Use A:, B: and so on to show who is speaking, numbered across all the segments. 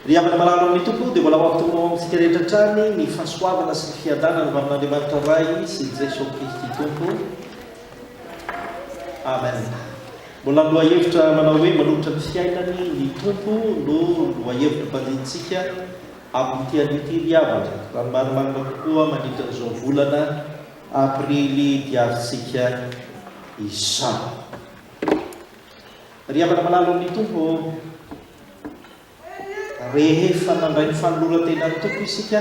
A: Ry havana malala ao amin'ny Tompo, dia mbola ho avy tonga ao amintsika rehetra hatrany ny fahasoavana sy ny fiadanana avy amin'Andriamanitra Ray sy Jesoa Kristy Tompo. Amen. Mbola ny lohahevitra manao hoe manolotra ny fiainany ny Tompo no lohahevitra mpandinintsika amin'ity anio ity ry havana, raha ny marimarina kokoa mandritra an'izao volana aprily diavintsika izao. Ry havana malala ao amin'ny Tompo ô, rehefa nandray ny fanoloran-tenan'ny Tompo isika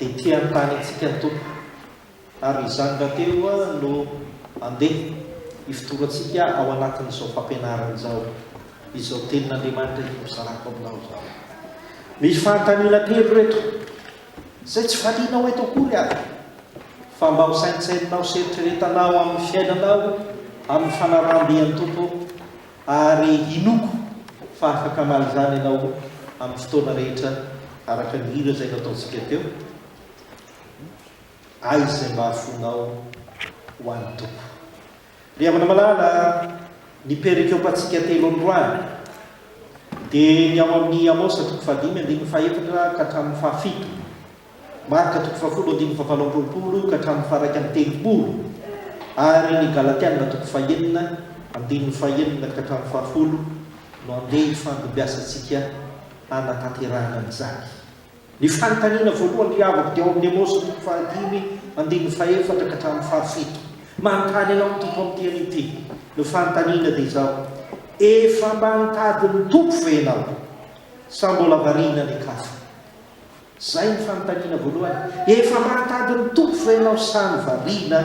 A: dia te hanontany antsika ny Tompo, ary izany rahateo no andeha hifotorantsika ao anatin'izao fampianarana izao, izao tenin'Andriamanitra ifampizarako aminao izao. Misy fanontaniana telo ireto, izay tsy valianao eto akory ary. Fa mba ho saintsaininao sy eritreretanao amin'ny fiainanao amin'ny fanaraham-dia ny Tompo ary inoako fa afaka hamaly izany ianao amin'ny fotoana rehetra araka ny hira izay nataontsika teo, Aiza izay mba hahafoinao ho an'ny Tompo. Ry havana malala, ny perikopantsika telo androany dia ny ao amin'ny Amosa toko fahadimy andininy fahefatra ka hatramin'ny fahafito. Marka toko fahafolo andininy fahavalo amby roapolo ka hatramin'ny faha-31 ary ny Galatiana toko fahenina andininy fahenina ka hatramin'ny fahafolo no andeha hifandimbiasantsika hanatanterahana an'izany. Ny fanontaniana voalohany ry havako dia ao amin'ny Amosa toko fahadimy andininy fahefatra ka hatramin'ny fahafito. Manontany anao ny Tompo amin'ity anio ity. Ny fanontaniana dia izao, Efa mba nitady ny Tompo ve ianao sa mbola variana any an-kafa? Zay ny fanontaniana voalohany. Efa mba nitady ny Tompo ve ianao sa nivarina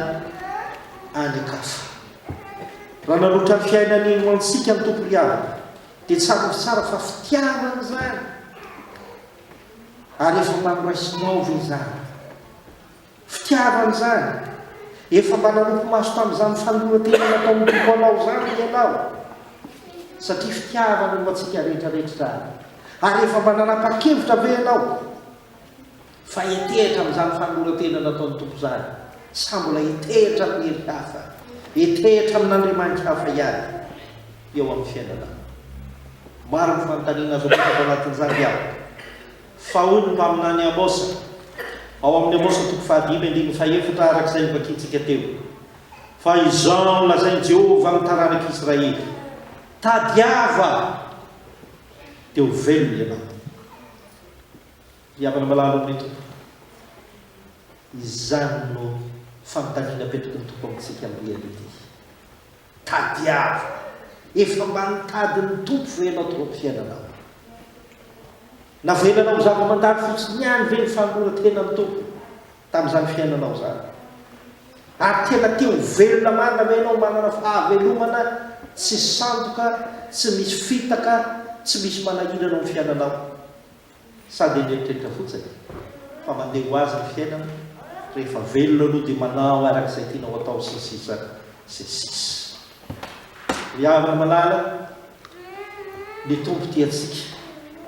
A: any an-kafa? Raha nanolotra ny fiainany ho antsika ny Tompo ry havana dia tsarovy tsara fa fitiavana izany. Ary efa mba noraisinao ve izany? Fitiavana izany. Efa mba nanopy maso tamin'izany fanoloran-tena nataon'ny Tompo anao izany ve ianao? Satria fitiavana no antsika rehetra rehetra izany. Ary efa mba nanapa-kevitra ve ianao fa hitehitra amin'izany fanoloran-tena nataon'ny Tompo izany? Sa mbola hitehitra amin'ny hery hafa, hitehitra amin'andriamani-kafa ihany eo amin'ny fiainanao? Maro ny fanontaniana azo apetraka ao anatin'izany ry havana. Fa hoy ny mpaminany Amosa, ao amin'ny Amosa toko fahadimy andininy fahefatra araka izay novakintsika teo, Fa izao no lazain'i Jehovah amin'ny taranak'Israely, Tadiava, dia ho velona ianao. Ry havana malala ao amin'ny Tompo, izany no fanontaniana apetraky ny Tompo amintsika amin'ny anio ity. Tadiava! Efa mba nitady ny Tompo ve ianao teo amin'ny fiainanao? Navelanao ho zava-mandalo fotsiny ihany ve ny fanoloran-tenan'ny Tompo tamin'izany fiainanao izany? Ary tena te ho velona marina ve ianao manana fahavelomana tsy sandoka, tsy misy fitaka, tsy misy manahirana ao amin'ny fiainanao? Sa dia mieritreritra fotsiny fa mandeha ho azy ny fiainana, rehefa velona aloha dia manao araka izay tianao atao sy ny sisa sy ny sisa. Ry havana malala, ny Tompo tia antsika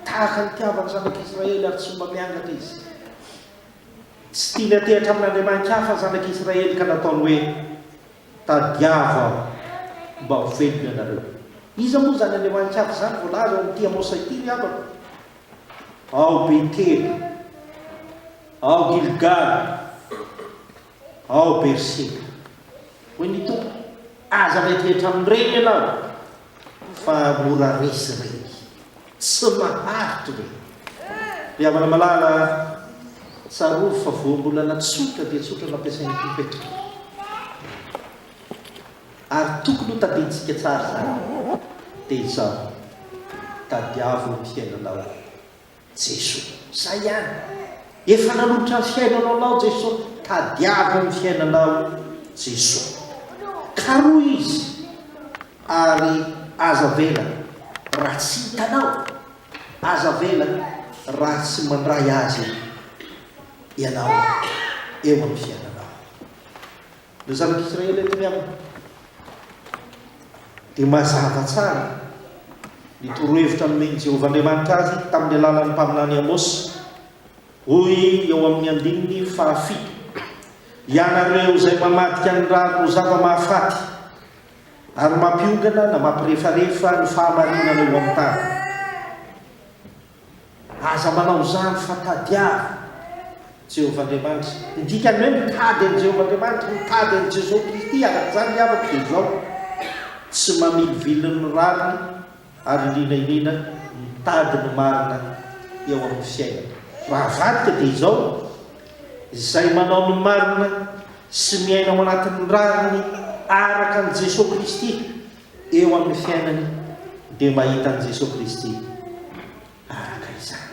A: tahaka ny nitiavany zanak'Israely ary tsy mba miangatra Izy. Tsy tiany hatehatra amin'Andriamani-kafa ny zanak'Israely ka nataony hoe, Tadiavo aho mba ho velona ianareo. Iza moa izany Andriamani-kafa izany voalaza ao amin'ity Amosa ity ry havako? Ao Betela, ao Gilgala, ao Berseba. Hoy ny Tompo, Aza miantehitra amin'ireny ianao, fa mora resy ireny. Tsy maharitra ireny. Ry havana malala, tsarovy fa voambolana tsotra dia tsotra no ampiasain'ny Tompo eto. Ary tokony ho tadidintsika tsara izany. Dia izao, tadiavo ny fiainanao. Jesoa. Zay ihany. Efa nanolotra ny fiainanao anao Jesoa, tadiavo ny fiainanao Jesoa. Karohy Izy ary aza avela raha tsy hitanao, aza avela raha tsy mandray Azy ianao eo amin'ny fiainanao. Ny zanak'Israely eto ry havana dia mazava tsara ny torohevitra nomen'i Jehovah Andriamanitra azy tamin'ny alalan'ny mpaminany Amosa. Hoy eo amin'ny andininy fahafito, Ianareo izay mamadika ny rariny ho zava-mahafaty, ary mampiongana na mampirefarefa ny fahamarinana eo amin'ny tany. Aza manao izany fa tadiavo Jehovah Andriamanitra. Ny dikan'ny hoe mitady an'i Jehovah Andriamanitra, mitady an'i Jesoa Kristy araka izany ry havako dia izao, tsy mamilivily ny rariny ary indrindra indrindra mitady ny marina eo amin'ny fiainana. Raha avadika dia izao, izay manao ny marina sy miaina ao anatin'ny rariny araka an'i Jesoa Kristy eo amin'ny fiainany dia mahita an'i Jesoa Kristy araka izany.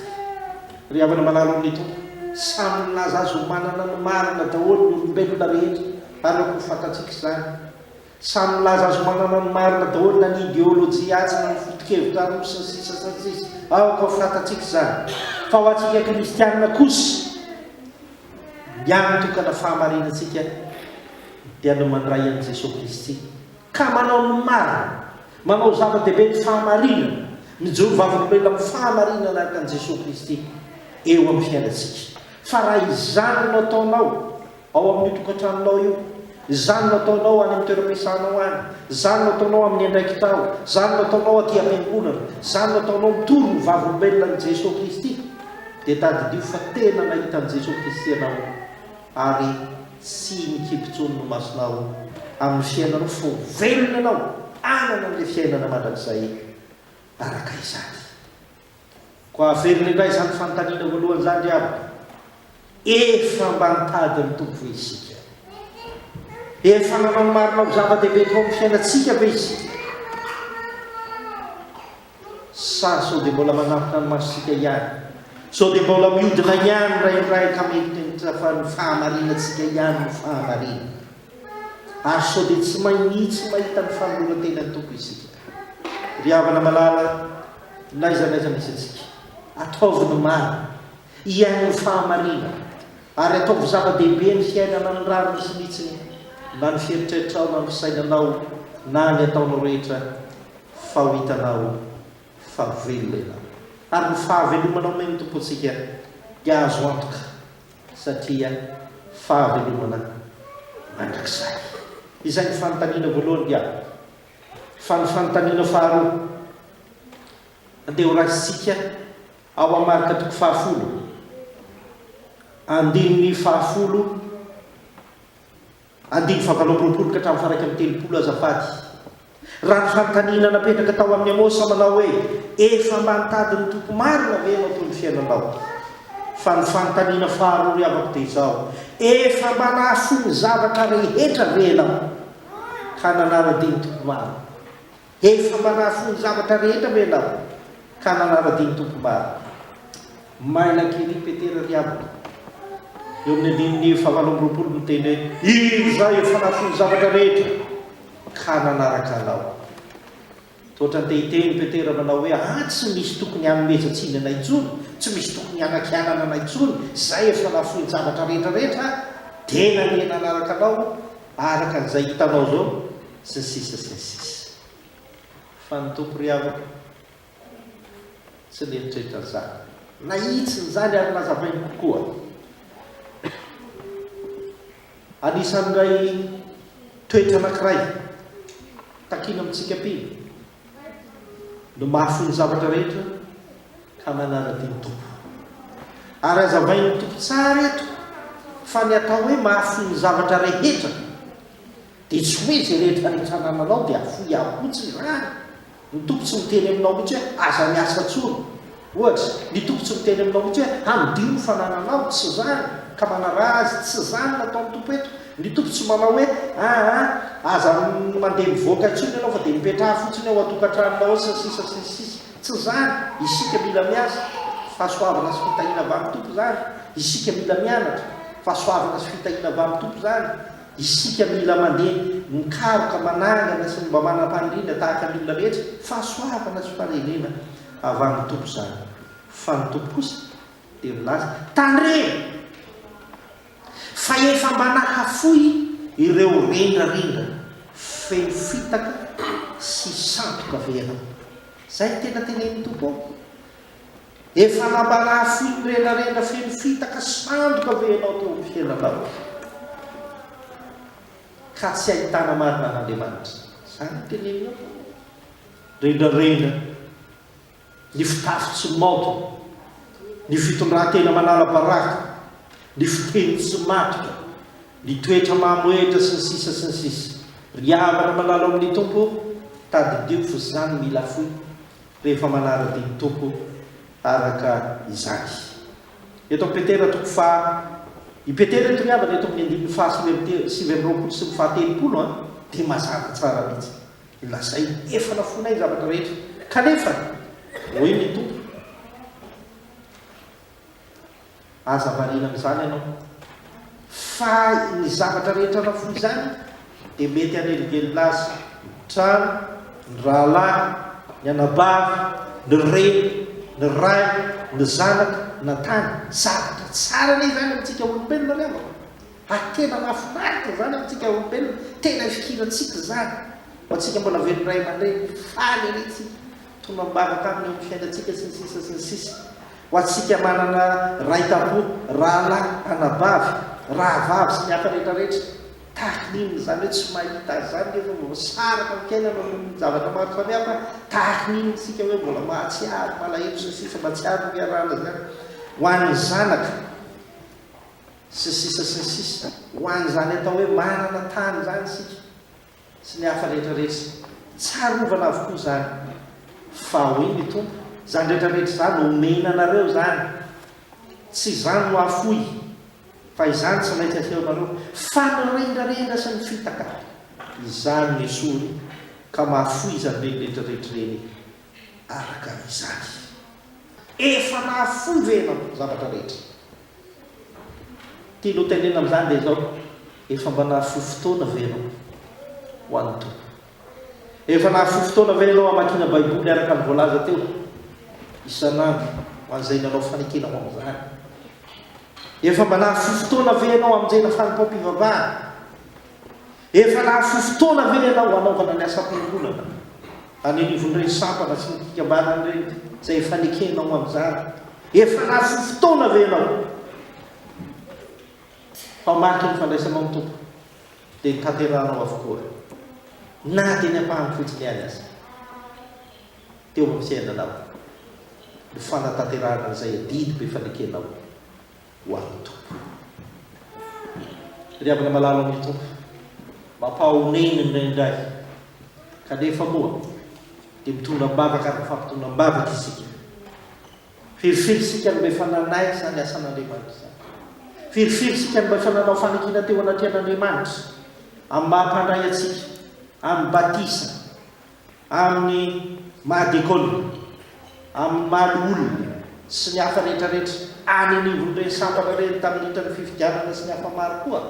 A: Ry havana malala ao amin'ny Tompo, samy milaza azy ho manana ny marina daholo ny olombelona rehetra, ary aoka ho fantatsika izany. Samy milaza azy ho manana ny marina daholo na ny ideolojia atsy na ny foto-kevitra aroa sy ny sisa sy ny sisa. Aoka ho fantatsika izany. Fa ho antsika kristianina kosa, ny hany tokana fahamarinantsika dia ny mandray an'i Jesoa Kristy ka manao ny marina, manao zava-dehibe ny fahamarinana, mijoro vavolombelona amin'ny fahamarinana araka an'i Jesoa Kristy eo amin'ny fiainantsika. Fa raha izany no ataonao ao amin'io tokantranonao io, izany no ataonao any amin'ny toeram-piasanao any, izany no ataonao amin'ny andraikitrao, izany no ataonao aty am-piangonana, izany no ataonao mitory ny vavolombelona an'i Jesoa Kristy, dia tadidio fa tena nahita an'i Jesoa Kristy ianao ary tsy mikipy intsony ny masonao amin'ny fiainanao fa ho velona ianao hanana an'ilay fiainana mandrakizay araka izany. Koa averina indray izany fanontaniana voalohany izany ry havana, Efa mba nitady ny Tompo ve isika? Efa nanao ny marina ho zava-dehibe teo amin'ny fiainantsika ve isika? Sa sao dia mbola manafina ny masontsika ihany? Sao dia mbola mihodina ihany indraindray ka mieritreritra fa ny fahamarinantsika ihany no fahamarinana? Ary sao dia tsy mahitsy mahita ny fanoloran-tenan'ny Tompo isika? Ry havana malala, n'aiza n'aiza misy antsika, ataovy ny marina, iaino ny fahamarinana, ary ataovy zava-dehibe ny fiainana ny rariny sy ny hitsiny, na ny fieritreritrao na ny fisainanao na ny ataonao rehetra, fa ho hitanao fa velona ianao. Ary ny fahavelomana omen'ny Tompo antsika dia azo antoka satria fahavelomana mandrakizay. Izay ny fanontaniana voalohany dia fa ny fanontaniana faharoa andeha ho raisintsika ao amin'ny Marka toko fahafolo andininy fahafolo Andininy fahavalo amby 20 ka hatramin'ny faha-31 azafady. Raha ny fanontaniana napetraka tao amin'i Amosa manao hoe, Efa mba nitady ny Tompo marina ve ianao teo amin'ny fiainanao? Fa ny fanontaniana faharoa ry havako dia izao, Efa mba nahafoy ny zavatra rehetra ve ianao ka nanara-dia ny Tompo marina? Efa mba nahafoy ny zavatra rehetra ve ianao ka nanara-dia ny Tompo marina? Mailaka ery Petera ry havana. Eo amin'ny andininy fahavalo amby 20 miteny hoe, Indro izaho efa nahafoy ny zavatra rehetra ka nanaraka anao. Toa ohatran'ny te hiteny Petera manao hoe, Ah, tsy misy tokony hanomezan-tsiny anay intsony, tsy misy tokony hanakianana anay intsony, izahay efa nahafoy ny zavatra rehetra rehetra, dia nandeha nanaraka anao araka an'izay hitanao izao, sy ny sisa sy ny sisa. Fa ny Tompo ry havana tsy nieritreritra an'izany. Nahitsiny izany ary nazavainy kokoa. Anisan'ilay toetra anankiray takiana amintsika mpino no mahafoy ny zavatra rehetra ka manara-dia ny Tompo. Ary hazavain'ny Tompo tsara eto fa ny atao hoe mahafoy ny zavatra rehetra Dia tsy hoe izay rehetra rehetra anananao dia afoy avokoa, tsy izany. Ny Tompo tsy miteny aminao mihitsy hoe aza miasa intsony. Ohatra, ny Tompo tsy miteny aminao mihitsy hoe amidio ny fanananao, tsy izany, ka manaraha Azy, tsy izany no ataon'ny Tompo eto. Ny Tompo tsy manao hoe aa aza mandeha mivoaka intsony ianao fa dia mipetraha fotsiny ao an-tokantranonao ao sy ny sisa sy ny sisa. Tsy izany, isika mila miasa, fahasoavana sy fitahiana avy amin'ny Tompo izany, isika mila mianatra, fahasoavana sy fitahiana avy amin'ny Tompo izany, Isika mila mandeha mikaroka, manangana sy mba manam-paniriana tahaka ny olona rehetra, fahasoavana sy fahendrena avy amin'ny Tompo izany. Fa ny Tompo kosa dia milaza, Tandremo! Fa efa mba nahafoy ireo rendrarendra feno fitaka sy sandoka ve ianao? Izay no tena tenenin'ny Tompo ao. Efa nambalafo iny rendrarendra feno fitaka sandoka ve ianao teo amin'ny fiainanao? Ka tsy ahitana marina an'Andriamanitra. Izany no teneniny ao. Rendrarendra, ny fitafy tsy maotina. Ny fitondran-tena manala baraka, ny fiteny tsy matotra, ny toetra mamohehitra sy ny sisa sy ny sisa. Ry havana malala ao amin'ny Tompo, tadidio fa izany mila afoy rehefa manara-dia ny Tompo araka izany. Eto amin'ny Petera toko faha I Petera eto ry havana eto amin'ny andininy faha 29 sy ny faha 30 an, dia mazava tsara mihitsy. Lazainy, efa nafoinay ny zavatra rehetra. Kanefa, hoy ny Tompo, Aza variana amin'izany ianao. Fa ny zavatra rehetra nafoy izany dia mety hanelingelina azy, ny trano, ny rahalahy, ny anabavy, ny reny, ny ray, ny zanaka, na tany. Zavatra tsara anie izany amintsika olombelona ry havana. Ary tena mahafinaritra izany amintsika olombelona, tena ifikirantsika izany. Ho antsika mbola velon ray aman-dreny, faly ery tsika, tombam-bavaka aminy eo amin'ny fiainantsika sy ny sisa sy ny sisa. Ho antsika manana ray tampo, rahalahy, anabavy, rahavavy sy ny hafa rehetra rehetra, tahaka ny inona izany hoe tsy mahita azy izany nefa mbola saraka amin'ny fiainana noho ny zavatra maro samihafa, tahaka ny inona isika hoe mbola mahatsiaro, malahelo sy ny sisa, mahatsiaro ny fiarahana izany. Ho an'ny zanaka. Sy ny sisa sy ny sisa Ho an'izany atao hoe manana tany izany isika sy ny hafa rehetra rehetra. Tsarovana avokoa izany. Fa hoy ny Tompo, izany rehetra rehetra izany omena anareo izany. Tsy izany no hafoy, fa izany tsy maintsy asehonareo. Fa ny rendrarendra sy ny fitaka, izany no esory, ka mahafoy izany rehetra rehetra ireny araka izany. Efa nahafoy ve ianao zavatra rehetra? Tiany ho tenenina amin'izany dia izao, efa mba nahafoy fotoana ve ianao ho an'ny Tompo? Efa nahafoy fotoana ve ianao hamakiana Baiboly araka ny voalaza teo, isan'andro, ho an'izay nanao fanekena ho amin'izany? Efa mba nahafoy fotoana ve ianao hamonjena fanompoam-pivavahana? Efa nahafoy fotoana ve ianao hanaovana ny asam-piangonana any anivon'ireny sampana sy ny fikambanana ireny izay efa nekenao amin'izany? Efa nahafoy fotoana ve ianao? Fa mariky ny fandraisanao ny Tompo dia notanterahanao avokoa, na dia ny ampahany fotsiny ihany aza, teo amin'ny fiainanao, ny fanatanterahana an'izay adidy be fanekenao. ho an'ny Tompo. Ry havana malala amin'ny Tompo, mampahonena indraindray, kanefa moa dia mitondra am-bavaka ary mifampitondra am-bavaka isika. Firifiry isika no mba efa nanaiky izany asan'Andriamanitra izany. Firifiry isika no mba efa nanao fanekena teo anatrehan'Andriamanitra, amin'ny maha-mpandray antsika, amin'ny batisa, amin'ny maha dekôna, amin'ny maha loholona sy ny hafa rehetra rehetra any anivon'ireny sampana ireny tamin'ny nitran'ny fifidianana sy ny hafa maro koa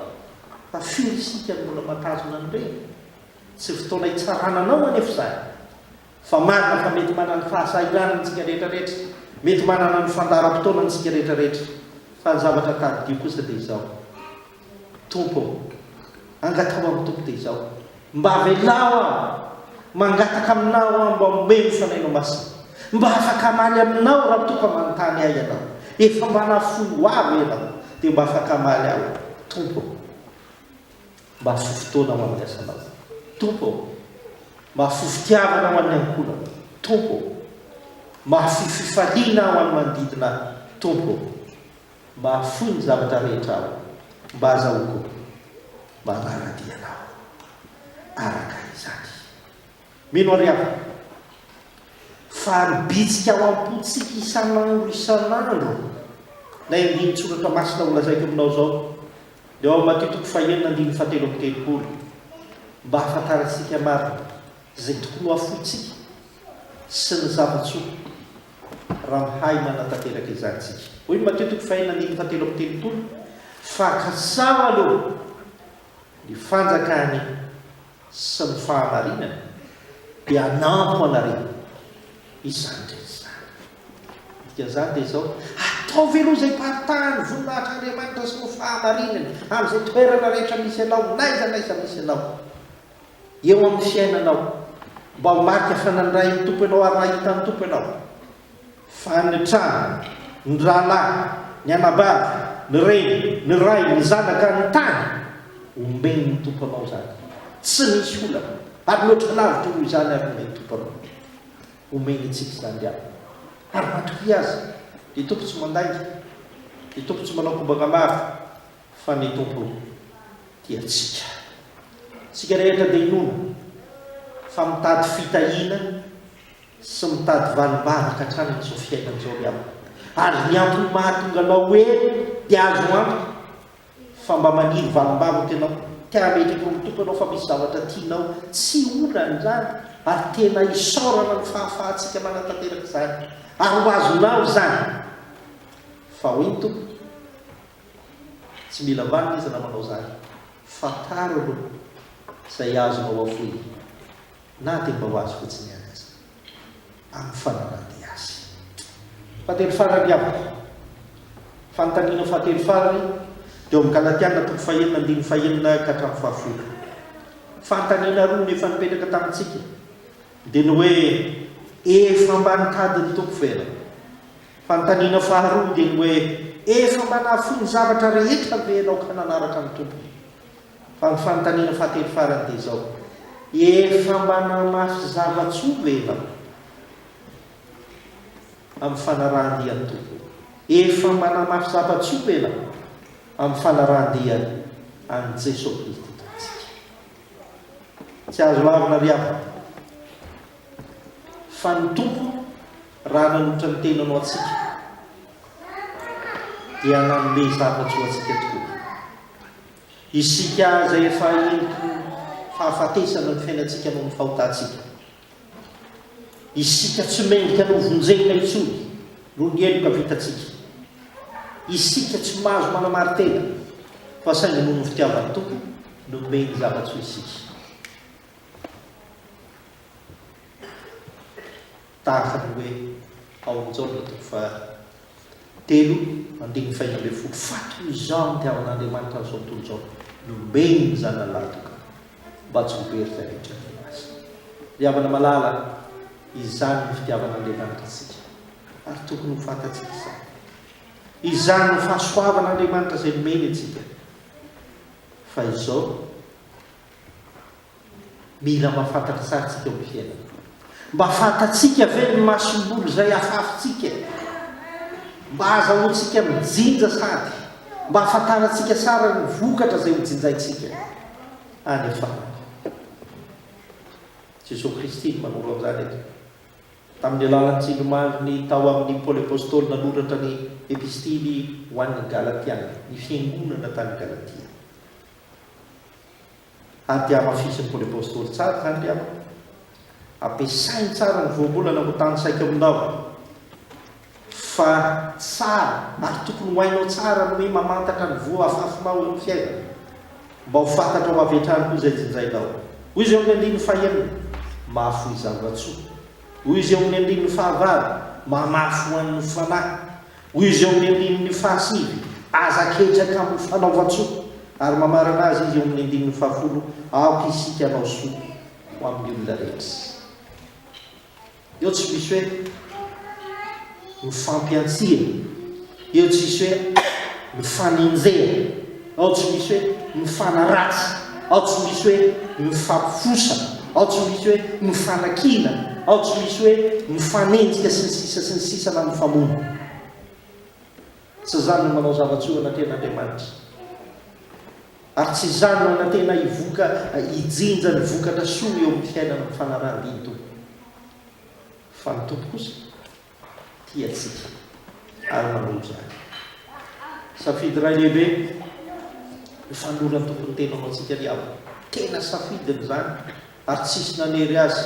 A: fa firy isika no mbola matazona an'ireny? Tsy fotoana hitsarana anao anefa izany fa marina fa mety manana ny fahasahiranany isika rehetra rehetra, mety manana ny fandaharam-potoanany isika rehetra rehetra fa ny zavatra tadidio kosa dia izao, Tompo ô, angataho amin'ny Tompo dia izao, mba avelao aho, mangataka Aminao aho mba omeo ny Fanahinao Masina, mba afaka hamaly Aminao raha toa ka manontany ahy Ianao, efa mba nahafoy ho ahy ve Ianao, dia mba afaka hamaly aho, Tompo ô, mba hahafoy fotoana ho amin'ny asanao, Tompo ô, mba hahafoy fitiavana ho an'ny ankohonako, Tompo ô, mba hahafoy fifaliana ho an'ny manodidina ahy, Tompo ô. Mba hahafoy ny zavatra rehetra aho, mba azahoako manara-dia Anao araka izany. Mino àry aho fa mibitsika ao am-pontsika isan'andro isan'andro ilay andinin-tsoratra masina holazaiko aminao izao, dia ao amin'ny Matio toko fahenina andininy fahatelo amby telopolo, mba hahafantarantsika marina izay tokony ho afointsika sy ny zava-tsoa raha mahay manatanteraka izany isika. Hoy ny Matio toko fahenina andininy fahatelo amby telopolo, Fa katsaho aloha ny fanjakany sy ny fahamarinany, dia hanampy anareo izany rehetra izany. Ny dikan'izany dia izao, ataovy aloha izay hiparitahan'ny voninahitr'Andriamanitra sy ny fahamarinany amin'izay toerana rehetra misy anao, n'aiza n'aiza misy anao. Eo amin'ny fiainanao, mba ho marika fa nandray ny Tompo ianao ary nahita ny Tompo ianao. Fa ny trano, ny rahalahy, ny anabavy, ny reny, ny ray, ny zanaka, ny tany, omen'ny Tompo anao izany. Tsy misy olana, ary mihoatra lavitra noho izany ary nomen'ny Tompo anao. Omeny antsika izany ry havana. Ary matokia Azy. Ny Tompo tsy mandainga, ny Tompo tsy manao kobaka maro, fa ny Tompo tia antsika. Isika rehetra dia inoana fa mitady fitahiana sy mitady valim-bavaka hatrany amin'izao fiainana izao ry havana. Ary ny antony mahatonga anao ho eny dia azo antoka fa mba maniry valim-bavaka ianao, te hametraka eo amin'ny Tompo ianao fa misy zavatra tianao, tsy olana izany ary tena isaorana ny fahafahantsika manatanteraka izany ary ho azonao izany. Fa hoy ny Tompo, tsy mila vanona izy raha manao izany, fantaro aloha izay azonao afoy. na dia mba ho azy fotsiny ihany aza, amin'ny fanarahan-dia azy. Fahatelo farany havana. Fanontaniana fahatelo farany dia ao amin'ny Galatiana toko fahenina andininy fahenina ka hatramin'ny fahafolo. Fanontaniana roa no efa nipetraka tamintsika, dia ny hoe efa mba nitady ny Tompo ve ianao? Fanontaniana faharoa dia ny hoe efa mba nahafoy ny zavatra rehetra ve ianao ka nanaraka ny Tompo? Fa ny fanontaniana fahatelo farany dia izao, Efa mba namafy zava-tsoa ve ianao amin'ny fanarahan-dia ny Tompo? Efa mba namafy zava-tsoa ve ianao amin'ny fanarahan-dia an'i Jesoa Kristy Tompontsika? Tsy azo lavina ry havana fa ny Tompo raha nanolotra ny tenany ho antsika dia nanome zava-tsoa antsika tokoa. Isika izay efa heniky ny fahafatesana ny fiainantsika noho ny fahotantsika. Isika tsy mendrika ny hovonjena intsony noho ny heloka vitantsika. Isika tsy mahazo manamari-tena fa saingy noho ny fitiavan'ny Tompo nomeny zava-tsoa isika. Tahaka ny hoe ao amin'ny Jaona toko faha telo andininy fahenina ambinifolo, Fa toy izao no nitiavan'Andriamanitra an'izao tontolo izao, nomeny ny Zanany lahitokana, mba tsy ho very izay rehetra mino Azy. Ry havana malala, izany no fitiavan'Andriamanitra antsika, ary tokony ho fantatsika izany. Izany no fahasoavan'Andriamanitra izay nomeny antsika. Fa izao, Mila mahafantatra tsara tsika eo amin'ny fiainana. Mba fantatsika ve ny masomboly izay afafintsika? Mba azahoantsika mijinja sady mba ahafantarantsika tsara ny vokatra izay hojinjaintsika any afarany. Jesoa Kristy no manoro an'izany eto. Tamin'ny alalan'ny tsindrimandriny tao amin'ny Paoly Apostoly nanoratra ny epistily ho an'ny Galatiana, ny fiangonana tany Galatia. Ary dia hamafisin'i Paoly Apostoly tsara izany ry havana. Ampiasainy tsara ny voambolana ho tanisaiko aminao fa tsara ary tokony ho hainao tsara ny hoe mamantatra ny voa afafinao eo amin'ny fiainana mba ho fantatrao avy hatrany koa izay jinjainao. Hoy izy eo amin'ny andininy fahenina, Mahafoy zava-tsoa. Hoy izy eo amin'ny andininy fahavalo, Mamafy ho an'ny fanahy. Hoy izy eo amin'ny andininy fahasivy, Aza ketraka amin'ny fanaovan-tsoa. Ary mamarana azy izy eo amin'ny andininy fahafolo, Aoka isika hanao soa ho amin'ny olona rehetra. Eo tsy misy hoe mifampiantsira, eo tsy misy hoe mifanenjeha, ao tsy misy hoe mifanaratsy, ao tsy misy hoe mifampifosa, ao tsy misy hoe mifanakiana, ao tsy misy hoe mifanenjika sy ny sisa sy ny sisa na mifamono. Tsy izany no manao zava-tsoa anatrehan'Andriamanitra. Ary tsy izany no anantena hivoka hijinja ny vokatra soa eo amin'ny fiainana amin'ny fanarahan-dia ny Tompo. Fa ny Tompo kosa tia antsika ary manolo izany. Safidy iray lehibe ny fanoloran'ny Tompo ny tenany ho antsika ry havana. Tena safidiny izany ary tsisy nanery azy.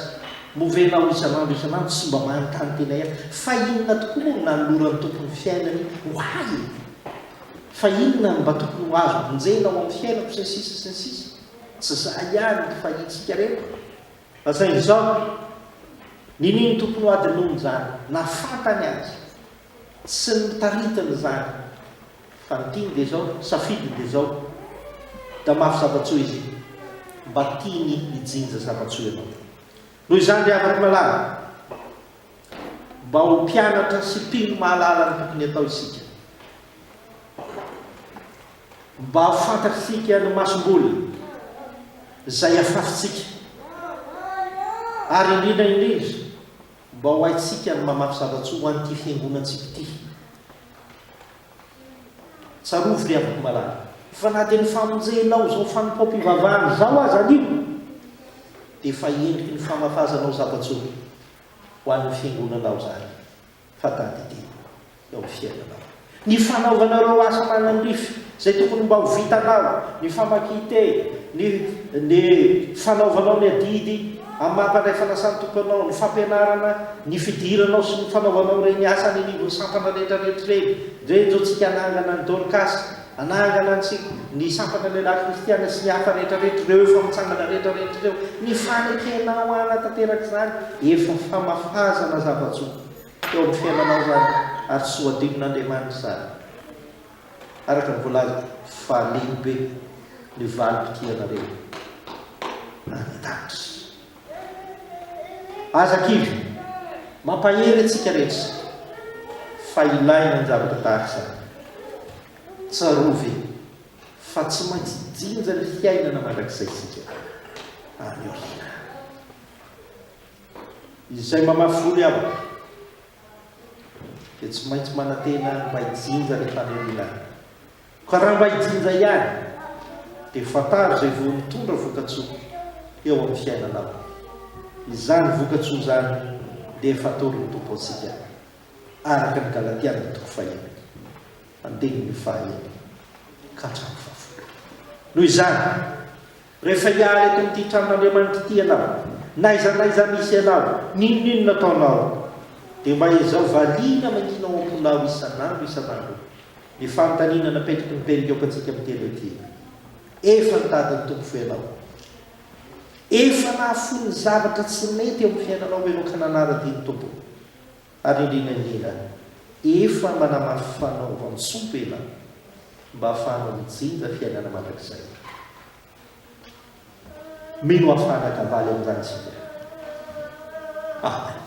A: Moa ve ianao isan'andro isan'andro tsy mba manontany tena ihany fa inona tokoa moa no nanoloran'ny Tompo ny fiainany ho ahy e? Fa inona no mba tokony ho azo vonjena ao amin'ny fiainako sy ny sisa sy ny sisa. Tsy za ihany fa itsika rehetra. Fa saingy izao, ninian'ny Tompo nohadinoiny izany, na fantany aza, tsy notaritiny izany, fa ny tiany dia izao, safidiny dia izao, da mafy zava-tsoa izy, mba tiany hijinja zava-tsoa ianao. Noho izany ry havako malala, mba ho mpianatra sy mpino mahalala ny tokony hatao isika. Mba ho fantatr'isika ny masomboly izay afafintsika, ary indrindra indrindra mba ho haintsika ny mamafy zava-tsoa ho an'ity fiangonantsika ity. Tsarovy ry havako malala, fa na dia ny famonjenao izao fanompoam-pivavahana izao aza anio, dia efa endriky ny famafazanao zava-tsoa ho an'ny fiangonanao izany, fa tadidio eo amin'ny fiainanao. Ny fanaovana ireo asa manandrify izay tokony mba ho vitanao, ny famakian-teny, ny ny fanaovanao ny adidy amin'ny maha mpandray fanasan'ny Tompo anao, ny fampianarana, ny fidiranao sy ny fanaovanao ireny asa any anivon'ny sampana rehetrarehetra ireny, ireny izao tsika hanangana ny Dorcas, hanangana ny ny sampana lehilahy kristiana sy ny hafa rehetrarehetra, ireo efa mitsangana rehetrarehetra ireo, ny fanekenao hanatanteraka izany efa famafazana zava-tsoa. Teo amin'ny fiainanao izany ary tsy ho adinon'Andriamanitra izany. Araka ny voalaza fa lehibe ny valim-pitianareo any an-danitra. Aza kivy, mampahery antsika rehetra fa ilaina ny zavatra tahaka izany. Tsarovy fa tsy maintsy jinja ny fiainana mandrakizay isika any aoriana. Izay mamafy voly havana dia tsy maintsy manantena mba hijinja rehefa any aoriana any. Ka raha mba hijinja ihany dia fantaro izay voa mitondra vokatsoa eo amin'ny fiainanao. Izany vokatsoa izany dia efa atoron'ny Tompo antsika araka ny Galatiana toko fahenina andininy fahaenina ka hatramin'ny fahafolo. Noho izany, Rehefa hiala eto amin'ity tranon'Andriamanitra ity ianao, na aiza na aiza misy anao, n'inon'inona ataonao, dia mba ezao valiana mangina ao am-ponao isan'andro isan'andro ny fanontaniana napetraky ny perikopantsika miteny hoe ity, Efa nitady ny Tompo ve ianao? Efa nahafoy ny zavatra tsy mety eo amin'ny fiainanao ve ianao ka nanara-dia ny Tompo? Ary indrindra indrindra, efa manamafy fanaovan-tsoa ve ianao mba hahafahanao mijinja fiainana mandrakizay? Mino hahafahana kavaly amin'izany isika. Amen.